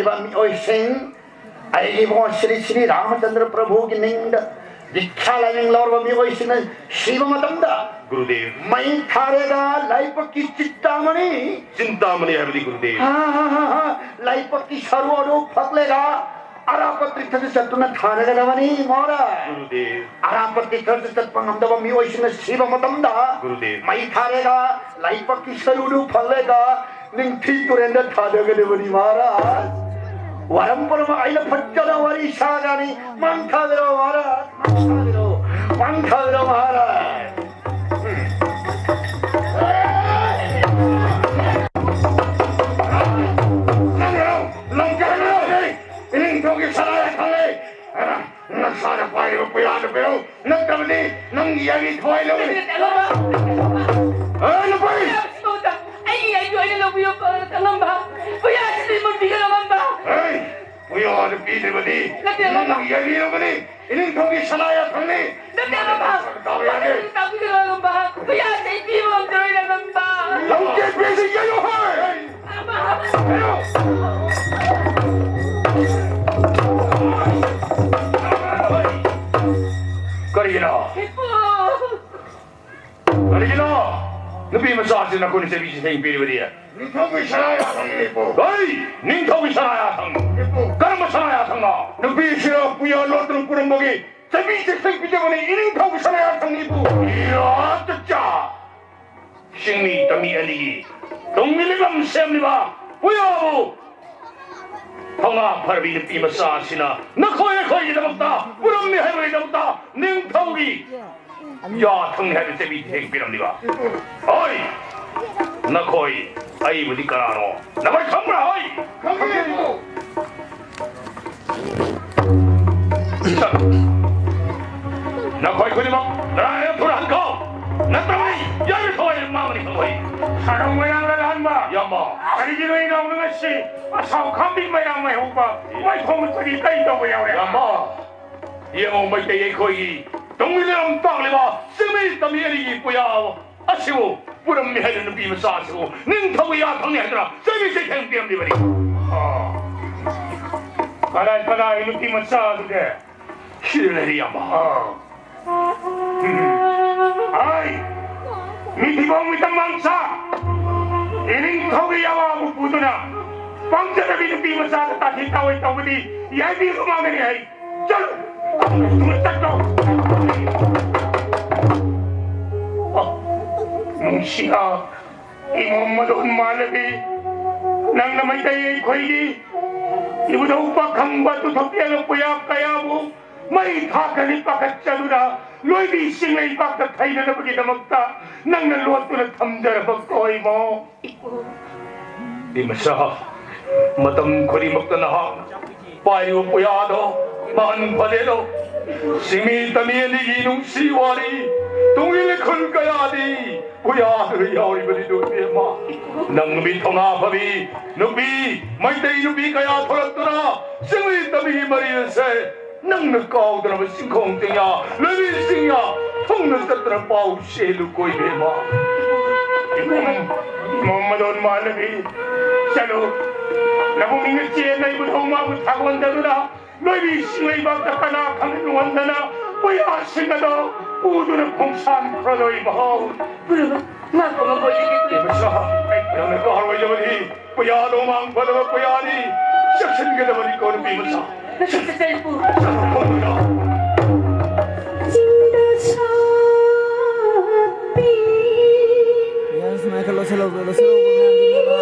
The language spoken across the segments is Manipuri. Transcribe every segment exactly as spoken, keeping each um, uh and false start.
ꯃꯤꯑꯣꯏꯁꯤꯡ, ꯑꯩꯒꯤ ꯏꯕꯨꯡꯉꯣ ꯁ꯭ꯔꯤ ꯁ꯭ꯔꯤ ꯔꯥꯃꯆꯟꯗ꯭ꯔ ꯄ꯭ꯔꯚꯨꯒꯤ ꯃꯤꯡꯗ ꯗꯤꯛꯁꯥ ꯂꯥꯏꯅꯤꯡ ꯂꯧꯔꯕ ꯃꯤꯑꯣꯏꯁꯤꯡꯅ ꯁꯤꯕ ꯃꯇꯝꯗ, ꯒꯨꯔꯨꯗꯦꯕ꯫ ꯃꯩ ꯊꯥꯔꯦꯒ ꯂꯥꯏꯕꯛꯀꯤ ꯆꯤꯟꯇꯥꯃꯅꯤ꯫ ꯆꯤꯟꯇꯥꯃꯅꯤ ꯍꯥꯏꯕꯗꯤ, ꯒꯨꯔꯨꯗꯦꯕ? ꯍꯥ, ꯍꯥ, ꯍꯥ, ꯍꯥ꯫ ꯂꯥꯏꯕꯛꯀꯤ ꯁꯔꯨ ꯑꯗꯨ ꯐꯛꯂꯦꯒ ꯑꯔꯥꯞꯄ ꯇꯤꯔꯊꯗ ꯆꯠꯇꯨꯅ ꯊꯥꯔꯒꯗꯕꯅꯤ, ꯃꯍꯥꯔꯥꯖ꯫ ꯒꯨꯔꯨꯗꯦꯕ꯫ ꯑꯔꯥꯞꯄ ꯇꯤꯔꯊꯗ ꯆꯠꯄ ꯉꯝꯗꯕ ꯃꯤꯑꯣꯏꯁꯤꯡꯅ ꯁꯤꯕ ꯃꯇꯝꯗ, ꯒꯨꯔꯨꯗꯦꯕ꯫ ꯃꯩ ꯊꯥꯔꯦꯒ ꯂꯥꯏꯕꯛꯀꯤ ꯁꯔꯨꯗꯨ ꯐꯛꯂꯦꯒ ꯅꯤꯡꯊꯤ ꯇꯨꯔꯦꯟꯗ ꯊꯥꯗꯒꯗꯕꯅꯤ, ꯃꯍꯥꯔꯥꯖ꯫ ꯋꯥꯔꯝ ꯄꯨꯝꯅꯃꯛ ꯑꯩꯅ ꯐꯖꯅ ꯋꯥꯔꯤ ꯁꯥꯒꯅꯤ꯫ ꯃꯥꯡ ꯊꯥꯕꯤꯔꯣ, ꯃꯍꯥꯔꯥꯖ꯫ ꯃꯥꯡ ꯊꯥꯕꯤꯔꯣ, ꯃꯥꯡ ꯊꯥꯕꯤꯔꯣ, ꯃꯍꯥꯔꯥꯖ꯫ ꯅꯪ ꯂꯧ, ꯂꯧ, ꯂꯧ, ꯂꯧ꯫ ꯏꯅꯤꯡꯊꯧꯒꯤ ꯁꯅꯥ ꯌꯥꯊꯪꯂꯦ꯫ ꯅꯁꯥꯅ ꯄꯥꯏꯔꯤꯕ ꯄꯨꯌꯥꯗꯨ ꯄꯤꯔꯛꯎ꯫ ꯅꯠꯇ꯭ꯔꯕꯗꯤ ꯅꯪꯒꯤ ꯌꯥꯏꯕꯤ ꯊꯋꯥꯏ ꯂꯧꯒꯅꯤ꯫ ꯅꯠꯇꯦ, ꯑꯉꯝꯕ꯫ ꯑꯦ, ꯅꯨꯄꯤ! ꯑꯩꯒꯤ ꯌꯥꯏꯕꯤ ꯑꯣꯏꯅ ꯂꯧꯕꯤꯌꯨ, ꯑꯉꯝꯕ꯫ ꯄꯨꯌꯥꯁꯤꯗꯤ ꯃꯨꯟꯕꯤꯒꯅꯨ, ꯑꯉꯝꯕ꯫ ꯑꯦ, ꯄꯨꯌꯥꯗꯨ ꯄꯤꯗ꯭ꯔꯕꯗꯤ ꯅꯠꯇꯦ, ꯑꯉꯝꯕ꯫ ꯅꯪꯒꯤ ꯌꯥꯏꯕꯤ ꯂꯧꯒꯅꯤ꯫ ꯏꯅꯤꯡꯊꯧꯒꯤ ꯁꯅꯥ ꯌꯥꯊꯪꯅꯤ꯫ ꯅꯠꯇꯦ, ꯑꯉꯝꯕ꯫ ꯇꯥꯕ ꯌꯥꯗꯦ꯫ ꯇꯥꯕꯤꯒꯅꯨ, ꯑꯉꯝꯕ꯫ ꯄꯨꯌꯥꯁꯦ ꯑꯩ ꯄꯤꯕ ꯉꯝꯖꯔꯣꯏ, ꯑꯉꯝꯕ꯫ ꯂꯧꯒꯦ ꯄꯤꯁꯤ ꯌꯩꯌꯨ ꯍꯦ! ꯀꯔꯤꯒꯤꯅꯣ? ꯏꯄꯨ! ꯀꯔꯤꯒꯤꯅꯣ? ꯅꯨꯄꯤ ꯃꯆꯥꯁꯤꯅ ꯑꯩꯈꯣꯏꯅ ꯆꯩꯕꯤ ꯆꯩꯊꯦꯡ ꯄꯤꯔꯤꯕꯗꯤ? ꯅꯤꯡꯊꯧꯒꯤ ꯁꯅꯥ ꯌꯥꯊꯪꯅꯤ, ꯏꯄꯨ꯫ ꯍꯩ! ꯅꯤꯡꯊꯧꯒꯤ ꯁꯅꯥ ꯌꯥꯊꯪ? ꯏꯄꯨ꯫ ꯀꯔꯝꯕ ꯁꯅꯥ ꯌꯥꯊꯪꯅꯣ? ꯅꯨꯄꯤꯁꯤꯅ ꯄꯨꯌꯥ ꯂꯣꯠꯇꯨꯅ ꯄꯨꯔꯝꯕꯒꯤ ꯆꯩꯕꯤ ꯆꯩꯊꯦꯡ ꯄꯤꯖꯕꯅꯤ, ꯏꯅꯤꯡꯊꯧꯒꯤ ꯁꯅꯥ ꯌꯥꯊꯪꯅꯤ, ꯏꯄꯨ꯫ ꯌꯥ, ꯆꯠꯆꯥ! ꯆꯤꯡꯃꯤ ꯇꯝꯃꯤ ꯑꯅꯤꯒꯤ ꯇꯨꯡꯒꯤ ꯂꯤꯛꯂꯝ ꯁꯦꯝꯂꯤꯕ ꯄꯨꯌꯥꯕꯨ ꯊꯧꯅꯥ ꯐꯔꯕꯤ ꯅꯨꯄꯤ ꯃꯆꯥ ꯑꯁꯤꯅ ꯅꯈꯣꯏ ꯑꯩꯈꯣꯏꯒꯤꯗꯃꯛꯇ ꯄꯨꯔꯝꯃꯤ ꯍꯥꯏꯕꯒꯤꯗꯃꯛꯇ ꯅꯤꯡꯊꯧꯒꯤ ꯌꯥꯊꯪꯅꯤ ꯍꯥꯏꯕ ꯆꯩꯕꯤ ꯆꯩꯊꯦꯡ ꯄꯤꯔꯝꯂꯤꯕ꯫ ꯍꯣꯏ, ꯅꯈꯣꯏ ꯑꯩꯕꯨꯗꯤ ꯀꯅꯥꯅꯣ? ꯅꯈꯣꯏ ꯈꯪꯕ꯭ꯔꯥ? ꯍꯣꯏ꯫ ꯈꯪꯉꯤ, ꯏꯄꯨ꯫ ꯅꯈꯣꯏ ꯈꯨꯗꯤꯡꯃꯛ ꯅꯔꯥꯏꯅ ꯊꯨꯅ ꯍꯟꯈꯣ꯫ ꯅꯠꯇ꯭ꯔꯕꯗꯤ ꯌꯥꯏꯕꯤ ꯊꯋꯥꯏ ꯃꯥꯡꯒꯅꯤ ꯈꯪꯍꯧꯏ꯫ ꯁꯥꯔꯧ ꯃꯣꯏꯔꯥꯡ ꯂꯥꯜꯍꯟꯕ꯫ ꯏꯌꯥꯝꯕ꯫ ꯀꯔꯤꯒꯤꯅꯣ ꯏꯅꯥꯎ ꯅꯪ ꯉꯁꯤ ꯑꯁꯥꯎ ꯈꯥꯝꯕꯤ ꯃꯩꯔꯥ ꯃꯩ ꯍꯧꯕ ꯃꯩꯈꯣꯡ ꯀꯔꯤ ꯀꯔꯤ ꯇꯧꯕ ꯌꯥꯎꯔꯦ? ꯏꯌꯥꯝꯕ, ꯌꯦꯡꯉꯣ, ꯃꯩꯇꯩ ꯑꯩꯈꯣꯏꯒꯤ ꯇꯨꯡꯒꯤ ꯂꯤꯔꯝ ꯇꯥꯛꯂꯤꯕ ꯆꯤꯡꯃꯤ ꯇꯝꯃꯤ ꯑꯅꯤꯒꯤ ꯄꯨꯌꯥ ꯑꯁꯤꯕꯨ ꯄꯨꯔꯝꯃꯤ ꯍꯥꯏꯅ ꯅꯨꯄꯤ ꯃꯆꯥ ꯑꯁꯤꯕꯨ ꯅꯤꯡꯊꯧꯒꯤ ꯌꯥꯊꯪꯅꯤ ꯍꯥꯏꯗꯨꯅ ꯆꯩꯕꯤ ꯆꯩꯊꯦꯡ ꯄꯤꯔꯝꯂꯤꯕꯅꯤ꯫ ꯑꯥ, ꯀꯅꯥ, ꯀꯅꯥꯒꯤ ꯅꯨꯄꯤ ꯃꯆꯥꯗꯨꯗꯤ? ꯁꯤꯗ ꯂꯩꯔꯤ, ꯏꯌꯥꯝꯕ꯫ ꯑꯥ꯫ ꯎꯝ꯫ ꯍꯥꯏ! ꯃꯤꯊꯤꯕꯣꯡ ꯃꯤꯇꯝ ꯃꯥꯡꯁꯥ! ꯏꯅꯤꯡꯊꯧꯒꯤ ꯌꯥꯋꯥꯕꯨ ꯄꯨꯗꯨꯅ ꯄꯪꯖꯗꯕꯤ ꯅꯨꯄꯤ ꯃꯆꯥꯗ ꯇꯥꯊꯤ ꯇꯥꯑꯣꯏ ꯇꯧꯕꯗꯤ ꯌꯥꯏꯕꯤꯕ ꯃꯥꯡꯒꯅꯤ ꯍꯥꯏ꯫ ꯆꯠꯂꯨ! ꯆꯠꯂꯣ! ꯑ, ꯅꯨꯡꯁꯤꯌꯥ! ꯏꯃꯣꯝ ꯃꯗꯣꯟ ꯃꯥꯂꯕꯤ, ꯅꯪꯅ ꯃꯩꯇꯩ ꯑꯩꯈꯣꯏꯒꯤ ꯏꯕꯨꯙꯧ ꯄꯥꯈꯪꯕ ꯇꯨꯊꯣꯛꯄꯤꯌꯥꯅ ꯄꯨꯌꯥ ꯀꯌꯥꯕꯨ ꯃꯩ ꯊꯥꯈ꯭ꯔꯅꯤ ꯄꯥꯈꯠꯆꯗꯨꯅ ꯂꯣꯏꯕꯤꯁꯤꯡ ꯂꯩꯕꯥꯛꯇ ꯊꯩꯅꯅꯕꯒꯤꯗꯃꯛꯇ ꯅꯪꯅ ꯂꯣꯠꯇꯨꯅ ꯊꯝꯖꯔꯕ ꯀꯣꯏꯃꯣ꯫ ꯏꯃꯆꯥ, ꯃꯇꯝ ꯈꯨꯗꯤꯡꯃꯛꯇ ꯅꯍꯥꯛꯅ ꯄꯥꯏꯔꯤꯕ ꯄꯨꯌꯥꯗꯣ ꯃꯍꯟ ꯐꯖꯦꯗꯣ꯫ ꯁꯤꯡꯃꯤ ꯇꯝꯃꯤ ꯑꯅꯤꯒꯤ ꯅꯨꯡꯁꯤ ꯋꯥꯔꯤ ꯇꯨꯡꯒꯤ ꯂꯤꯈꯨꯜ ꯀꯌꯥꯗꯤ ꯄꯨꯌꯥꯗꯨꯗ ꯌꯥꯎꯔꯤꯕꯅꯤꯗꯣ ꯏꯕꯦꯝꯃ꯫ ꯅꯪ ꯅꯨꯄꯤ ꯊꯧꯅꯥ ꯐꯕꯤ, ꯅꯨꯄꯤ, ꯃꯩꯇꯩ ꯅꯨꯄꯤ ꯀꯌꯥ ꯊꯣꯛꯂꯛꯇꯨꯅ ꯁꯤꯡꯃꯤ ꯇꯝꯃꯤ ꯃꯔꯤ ꯑꯁꯦ ꯅꯪꯅ ꯀꯥꯎꯗꯅꯕ ꯆꯤꯡꯈꯣꯡ ꯆꯤꯡꯌꯥ, ꯂꯣꯏꯕꯤ ꯆꯤꯡꯌꯥ ꯊꯨꯡꯅ ꯆꯠꯇꯅ ꯄꯥꯎ ꯆꯦꯜꯂꯨꯀꯣ ꯏꯕꯦꯝꯃ꯫ ꯏꯕꯨꯡ, ꯃꯃꯗꯣꯟ ꯃꯥꯂꯕꯤ, ꯆꯠꯂꯨ꯫ ꯅꯕꯨꯡꯅ ꯆꯦꯟꯅ ꯏꯕꯨꯙꯧ ꯃꯥꯕꯨ ꯊꯥꯒꯣꯟꯗꯗꯨꯅ ꯂꯣꯏꯕꯤꯁꯤꯡ ꯂꯩꯕꯥꯛꯇ ꯀꯅꯥ ꯈꯪ ꯅꯨꯡꯍꯟꯗꯅ ꯄꯨꯌꯥꯁꯤꯡ ꯑꯗꯣ ꯄꯨꯗꯨꯅ ꯈꯣꯡꯁꯥꯟꯈ꯭ꯔꯗꯣꯏ ꯃꯍꯥꯎ꯫ ꯄꯨꯔꯨꯕ ꯉꯥꯛꯄ ꯉꯝꯕ ꯑꯣꯏꯖꯒꯦ꯫ ꯏꯕꯦꯝꯃ, ꯅꯪꯅ ꯀꯥꯎꯔꯣꯏꯗꯕꯅꯤ꯫ ꯄꯨꯌꯥꯗꯣ ꯃꯥꯡ ꯐꯗꯕ ꯄꯨꯌꯥꯅꯤ꯫ ꯆꯦꯛꯁꯤꯟꯒꯗꯕꯅꯤꯀꯣ ꯅꯨꯄꯤ ꯃꯆꯥ꯫ ꯅꯪꯁꯨ ꯆꯠꯆꯔꯨ ꯄꯨ꯫ ꯆꯠꯂꯣ, ꯈꯣꯡꯗꯨꯗ꯫ ꯆꯤꯡꯗ ꯁꯥꯠꯄꯤ ꯌꯥꯔꯦ, ꯁꯨꯃꯥꯏꯅ ꯈꯔ ꯂꯧꯁꯤꯜꯍꯧꯕ, ꯂꯧꯁꯤꯜꯍꯧꯕ ꯃꯌꯥꯝꯗꯨꯅꯦꯕ꯫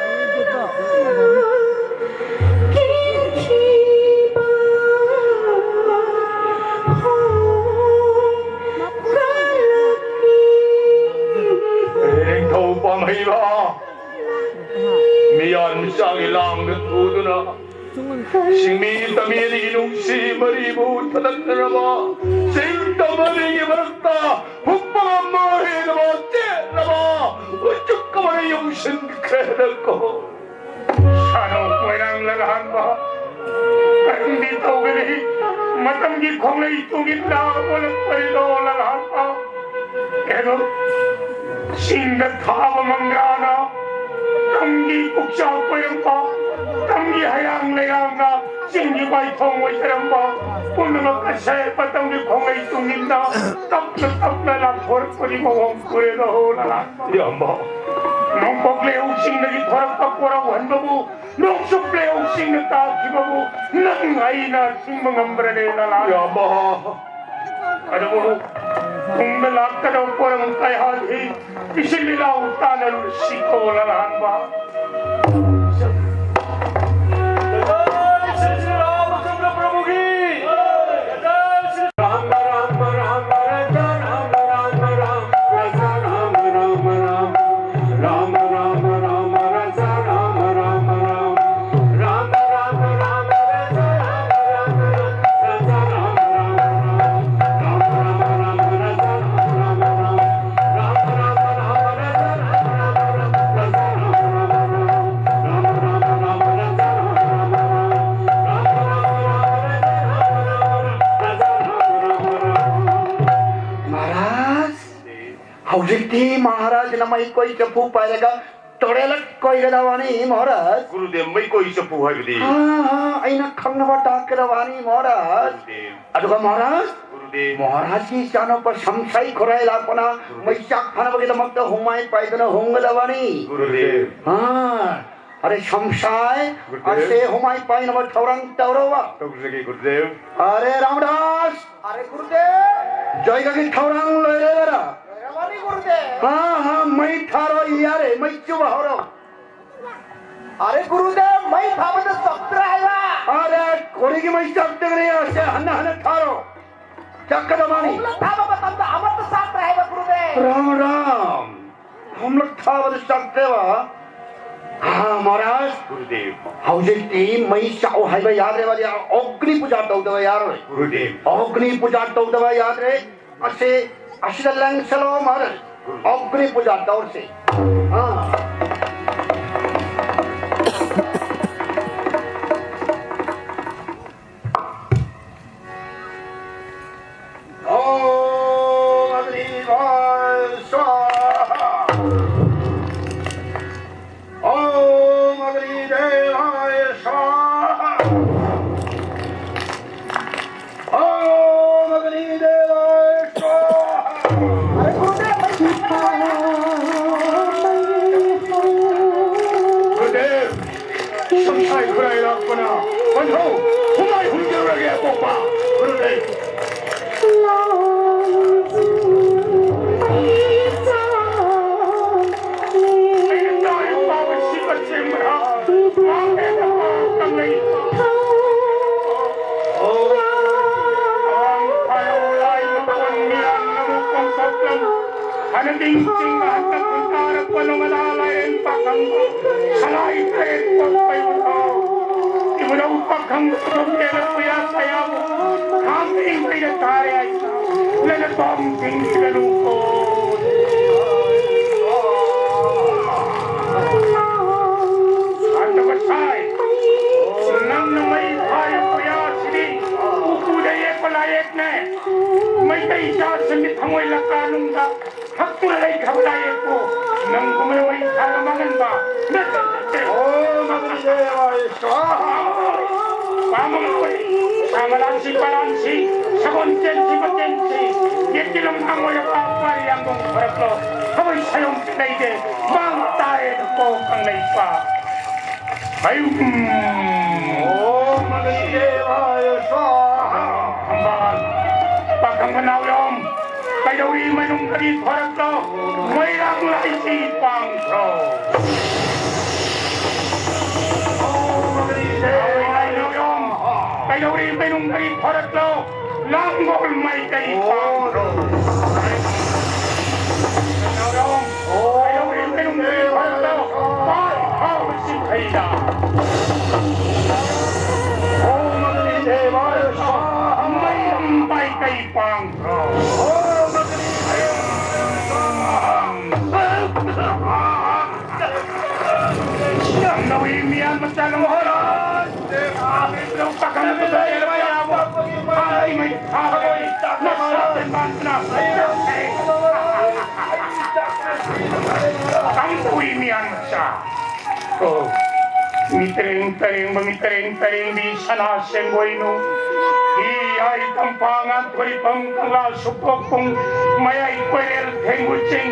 ꯁꯤꯅꯗꯅ ꯀꯦꯟꯈꯤꯕ ꯍꯣꯡ ꯅꯤꯡꯊꯧ ꯄꯥꯝꯍꯩꯕ ꯃꯤꯌꯥꯟ ꯃꯤꯆꯥꯒꯤ ꯂꯥꯡꯗ ꯊꯨꯗꯨꯅ ꯁꯤꯡꯃꯤ ꯇꯝꯃꯤ ꯑꯅꯤꯒꯤ ꯅꯨꯡꯁꯤ ꯃꯔꯤꯕꯨ ꯊꯗꯠꯅꯔꯕ ꯆꯤꯡ ꯇꯝ ꯑꯅꯤꯒꯤ ꯃꯔꯛꯇ ꯐꯨꯛꯄ ꯉꯝꯃꯣꯏꯗꯕ ꯆꯦꯠꯂꯕ ꯎꯆꯨꯛ ꯑꯃꯅ ꯌꯧꯁꯤꯟꯈ꯭ꯔꯦꯗꯀꯣ꯫ ꯁꯥꯅꯧ ꯃꯣꯏꯔꯥꯡ ꯂꯜꯍꯥꯟꯕ ꯀꯔꯝꯗꯤ ꯇꯧꯒꯅꯤ? ꯃꯇꯝꯒꯤ ꯈꯣꯡꯂꯩ ꯇꯨꯡ ꯏꯟꯗ ꯑꯣꯜꯂꯛꯄꯩꯔꯣ ꯂꯜꯍꯥꯟꯕ? ꯀꯩꯅꯣ? ꯆꯤꯡꯗ ꯊꯥꯕ ꯃꯪꯒ꯭ꯔꯥꯅ ꯇꯝꯒꯤ ꯄꯨꯛꯆꯥꯛ ꯀꯣꯏꯔꯝꯕ, ꯇꯝꯒꯤ ꯍꯌꯥꯡ ꯂꯩꯔꯥꯡꯅ ꯆꯤꯡꯒꯤ ꯃꯥꯏꯊꯣꯡ ꯑꯣꯏꯖꯔꯝꯕ, ꯄꯨꯝꯅꯃꯛ ꯑꯁꯦ ꯃꯇꯝꯒꯤ ꯈꯣꯡꯂꯩ ꯇꯨꯡꯏꯟꯅ ꯇꯞꯅ ꯇꯞꯅ ꯂꯥꯟꯊꯣꯔꯛꯄꯒꯤ ꯃꯑꯣꯡ ꯎꯔꯦꯗ ꯍꯣ ꯂꯂꯥꯟꯕ꯫ ꯏꯌꯥꯝꯕ꯫ ꯅꯣꯡꯄꯣꯛ ꯂꯩꯍꯧ ꯆꯤꯡꯗꯒꯤ ꯊꯣꯔꯛꯄ ꯀꯣꯔꯧꯍꯟꯕꯕꯨ ꯅꯣꯡꯆꯨꯞ ꯂꯩꯍꯧꯁꯤꯡꯅ ꯇꯥꯈꯤꯕꯕꯨ ꯅꯪ ꯑꯩꯅ ꯊꯤꯡꯕ ꯉꯝꯕ꯭ꯔꯅꯦ, ꯂꯂꯥ? ꯏꯌꯥꯝꯕ꯫ ꯑꯗꯨꯕꯨ ꯇꯨꯡꯗ ꯂꯥꯛꯀꯗꯕ ꯄꯣꯔꯝ ꯀꯌꯥꯗꯤ ꯄꯤꯁꯤꯜ ꯏꯅꯥꯎ ꯇꯥꯟꯅꯔꯨꯁꯤꯀꯣ, ꯂꯂꯥꯟꯕ꯫ ꯃꯍꯥꯔꯥꯖ, ꯍꯧꯖꯤꯛꯇꯤ ꯃꯍꯥꯔꯥꯖꯅ ꯃꯩꯀꯣꯏ ꯆꯐꯨ ꯄꯥꯏꯔꯒ ꯇꯣꯔꯦꯂꯛ ꯀꯣꯏꯒꯗꯕꯅꯤ, ꯃꯍꯥꯔꯥꯖ꯫ ꯒꯨꯔꯨꯗꯦꯕ, ꯃꯩꯀꯣꯏ ꯆꯐꯨ ꯍꯥꯏꯕꯗꯤ? ꯑꯥ, ꯑꯥ, ꯑꯩꯅ ꯈꯪꯅꯕ ꯇꯥꯛꯀꯗꯕꯅꯤ, ꯃꯍꯥꯔꯥꯖ꯫ ꯒꯨꯔꯨꯗꯦꯕ꯫ ꯑꯗꯨꯒ ꯃꯍꯥꯔꯥꯖ, ꯒꯨꯔꯨꯗꯦꯕ꯫ ꯃꯍꯥꯔꯥꯖꯀꯤ ꯏꯆꯥꯅꯨꯄꯥ ꯁꯝꯁꯥꯏ ꯈꯨꯔꯥꯏ ꯂꯥꯛꯄꯅ ꯒꯨꯔꯨꯗꯦꯕ꯫ ꯃꯩꯆꯥꯛ ꯐꯅꯕꯒꯤꯗꯃꯛꯇ ꯍꯨꯃꯥꯏ ꯄꯥꯏꯗꯨꯅ ꯍꯨꯝꯒꯗꯕꯅꯤ꯫ ꯒꯨꯔꯨꯗꯦꯕ꯫ ꯑꯥ, ꯑꯔꯦ ꯁꯝꯁꯥꯏ, ꯒꯨꯔꯨꯗꯦꯕ꯫ ꯑꯁꯦ ꯍꯨꯃꯥꯏ ꯄꯥꯏꯅꯕ ꯊꯧꯔꯥꯡ ꯇꯧꯔꯣꯕ꯫ ꯇꯧꯖꯒꯦ, ꯒꯨꯔꯨꯗꯦꯕ꯫ ꯑꯔꯦ ꯔꯥꯝꯗꯥꯁ, ꯑꯔꯦ ꯒꯨꯔꯨꯗꯦꯕ꯫ ꯖꯩꯒꯒꯤ ꯊꯧꯔꯥꯡ ꯂꯣꯏꯔꯦꯗꯔ? ꯂꯣꯏꯔꯕꯅꯤ ꯒꯨꯔꯨꯗꯦꯕ꯫ ꯍꯥ, ꯍꯥ, ꯃꯩ ꯊꯥꯔꯣ ꯌꯥꯔꯦ, ꯃꯩ ꯆꯨꯕ ꯍꯧꯔꯣ꯫ ꯑꯔꯦ ꯒꯨꯔꯨꯗꯦꯕ, ꯃꯩ ꯊꯥꯕꯗ ꯆꯞꯇ꯭ꯔꯦ ꯍꯥꯏꯕ꯫ ꯑꯔꯦ, ꯀꯔꯤꯒꯤ ꯃꯩ ꯆꯞꯇꯒꯅꯤ? ꯑꯁꯦ ꯍꯟꯅ ꯍꯟꯅ ꯊꯥꯔꯣ꯫ ꯆꯠꯀꯗꯕꯅꯤ꯫ ꯍꯧꯅ ꯊꯥꯕ ꯃꯇꯝꯗ ꯑꯃꯠꯇ ꯆꯥꯛꯇ꯭ꯔꯦ ꯍꯥꯏꯕ ꯒꯨꯔꯨꯗꯦꯕ꯫ ꯔꯥꯝ ꯔꯥꯝ꯫ ꯍꯣꯝꯂꯛ ꯊꯥꯕꯗ ꯆꯥꯛꯇꯦꯕ꯫ ꯍꯥ, ꯃꯍꯥꯔꯥꯖ꯫ ꯒꯨꯔꯨꯗꯦꯕ꯫ ꯍꯧꯖꯤꯛꯇꯤ ꯃꯩ ꯆꯥꯛꯎ ꯍꯥꯏꯕ ꯌꯥꯗ꯭ꯔꯦꯕ, ꯑꯒꯅꯤ ꯄꯨꯖꯥ ꯇꯧꯗꯕ ꯌꯥꯔꯣꯏ꯫ ꯒꯨꯔꯨꯗꯦꯕ꯫ ꯑꯒꯅꯤ ꯄꯨꯖꯥ ꯇꯧꯗꯕ ꯌꯥꯗ꯭ꯔꯦ꯫ ꯑꯁꯤ, ꯑꯁꯤꯗ ꯂꯪꯁꯜꯂꯣ, ꯃꯍꯥꯔꯥꯖ꯫ ꯒꯨꯔꯨꯗꯦꯕ꯫ ꯑꯒꯅꯤ ꯄꯨꯖꯥ ꯇꯧꯔꯁꯤ꯫ ꯑꯥ꯫ ॐ अग्निभ्यो स्वाहा। ॐ अग्निदेवाय स्वाहा। ॐ अग्निदेवाय स्वाहा। गुरुदेव, ꯁꯝꯁꯥꯏ ꯈꯨꯔꯥꯏ ꯂꯥꯛꯄꯅ ꯄꯟꯊꯧ ꯍꯨꯝꯂꯥꯏ ꯍꯨꯝꯖꯔꯒꯦ ꯑꯄꯣꯛꯄ ꯒꯨꯔꯨꯗꯦꯕ꯫ ꯍꯥꯟꯅ ꯅꯤꯡ ꯆꯤꯡꯅ ꯍꯟꯗꯛ ꯈꯨꯟꯇꯥꯔꯛꯄ ꯅꯣꯡꯃꯗꯥ ꯂꯥꯏꯔꯦꯟ ꯄꯥꯈꯪ ꯁꯂꯥꯏ ꯇꯔꯦꯠ ꯄꯣꯛꯄꯩ ꯎꯊꯧ ꯏꯕꯨꯙꯧ ꯄꯥꯈꯪ ꯁꯨꯝ ꯀꯦꯜꯂꯛꯄ ꯌꯥ ꯀꯌꯥꯕꯨ ꯈꯥꯝ ꯏꯪ ꯀꯩꯅ ꯊꯥꯔꯦ ꯍꯥꯏ ꯂꯩꯅ ꯇꯣꯝ ꯊꯤꯡꯈꯤꯒꯅꯨꯀꯣ꯫ ꯍꯟꯗꯕ ꯁꯥꯏ ꯅꯪꯅ ꯃꯩ ꯊꯥꯔꯛꯄ ꯌꯥꯁꯤꯗꯤ ꯎꯄꯨꯗ ꯌꯦꯛꯄ ꯂꯥꯏꯌꯦꯛꯅꯦ꯫ ꯃꯩꯇꯩ ꯏꯆꯥꯁꯤꯡꯒꯤ ꯊꯃꯣꯏ ꯂꯀꯥꯅꯨꯡꯗ ꯍꯛꯇꯨꯅ ꯂꯩꯈ꯭ꯔꯕ ꯂꯥꯏꯌꯦꯛꯄꯨ ꯅꯪꯒꯨꯝꯕꯅ ꯃꯩ ꯊꯥꯔꯒ ꯃꯥꯡꯍꯟꯕ ꯅꯠꯇꯦ, ꯅꯠꯇꯦ꯫ ॐ अग्निदेवाय स्वाहा। ꯄꯥꯝꯕ ꯃꯈꯣꯏ, ꯁꯥ ꯃꯂꯥꯟꯁꯤ ꯄꯂꯥꯟꯁꯤ, ꯁꯒꯣꯜ ꯆꯦꯟꯁꯤ ꯃꯆꯦꯟꯁꯤ, ꯌꯦꯠꯀꯤ ꯂꯝꯍꯥꯡ ꯑꯣꯏꯔꯕ ꯄꯥꯔꯤ ꯌꯥꯡꯕꯣꯡ ꯐꯔꯛꯂꯣ, ꯊꯃꯣꯏ ꯁꯌꯣꯝ ꯂꯩꯗꯦ, ꯃꯥꯡ ꯇꯥꯔꯦ ꯀꯣ ꯀꯪꯂꯩꯄꯥꯛ꯫ ꯍꯌꯨꯝ꯫ ॐ अग्निदेवाय स्वाहा। ꯊꯝꯕꯥꯜ, ꯄꯥꯈꯪ ꯃꯅꯥꯎ ꯌꯣꯝ, ꯀꯩꯗꯧꯔꯤ ꯃꯅꯨꯡꯗꯒꯤ ꯊꯣꯔꯛꯂꯣ, ꯃꯣꯏꯔꯥꯡ ꯂꯥꯏꯁꯤ ꯄꯥꯡꯈ꯭ꯔꯣ꯫ ॐ अग्निदेवाय ꯀꯩꯗꯧꯔꯤ ꯃꯅꯨꯡꯗꯒꯤ ꯊꯣꯔꯛꯂꯣ, ꯂꯥꯡꯒꯣꯜ ꯃꯥꯏꯀꯩ ꯄꯥꯡꯈ꯭ꯔꯣ꯫ ꯀꯩꯗꯧꯔꯤ ꯃꯅꯨꯡꯗꯒꯤ ꯊꯣꯔꯛꯂꯣ, ꯄꯥꯏ ꯐꯥꯎꯕ ꯆꯤꯡꯈꯩꯗ꯫ ॐ अग्निदेवाय स्वाहा। ꯃꯩꯔꯝ ꯃꯥꯏꯀꯩ ꯄꯥꯡꯈ꯭ꯔꯣ꯫ ꯌꯥꯝꯅ ꯎꯏ ꯃꯤꯌꯥꯝ ꯃꯆꯥ ꯂꯝꯍꯣꯏ꯫ ꯄꯥꯈꯪ ꯃꯆꯥ ꯌꯥꯕ ꯌꯥꯕ꯫ ꯊꯥꯡꯒꯤ ꯃꯩ ꯊꯥꯕꯒꯤ ꯅꯁꯥ ꯇꯦꯟꯕꯥꯟꯗꯨꯅ꯫ ꯇꯔꯦꯡ ꯇꯔꯦꯡꯕ ꯃꯤ ꯇꯔꯦꯡ ꯇꯔꯦꯡꯕꯤ ꯁꯅꯥ ꯁꯦꯡꯕꯣꯏꯅꯨ꯫ ꯍꯤ ꯍꯥꯏ ꯇꯝꯐꯥ ꯉꯥꯟꯊꯣꯏꯐꯝ ꯀꯪꯂꯥ ꯁꯨꯛꯇꯣꯛꯄꯨꯡ ꯃꯌꯥꯏ ꯀꯣꯏꯔꯦꯜ ꯊꯦꯡꯒꯨ ꯆꯤꯡ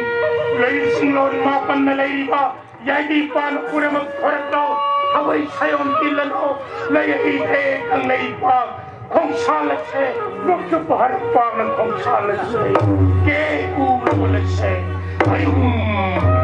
ꯂꯩ ꯆꯤꯡꯂꯣꯟ ꯃꯥꯄꯟꯅ ꯂꯩꯔꯤꯕ ꯌꯥꯏꯕꯤ ꯄꯥꯟ ꯄꯨꯝꯅꯃꯛ ꯊꯣꯔꯛꯂꯣ꯫ ꯊꯋꯥꯏ ꯁꯥꯌꯣꯟ ꯇꯤꯜꯂꯅꯨ꯫ ꯂꯩ ꯍꯩ ꯂꯩ ꯀꯪꯂꯩ ꯄꯥꯛ ꯈꯣꯡꯁꯥꯜꯂꯁꯦ꯫ ꯅꯣꯡꯆꯨꯞ ꯄꯍꯔ ꯄꯥꯛꯅ ꯈꯣꯡꯁꯥꯜꯂꯁꯦ꯫ ꯀꯦ ꯎ ꯂꯣꯜꯂꯁꯦ꯫ ꯑꯩꯍꯨꯝ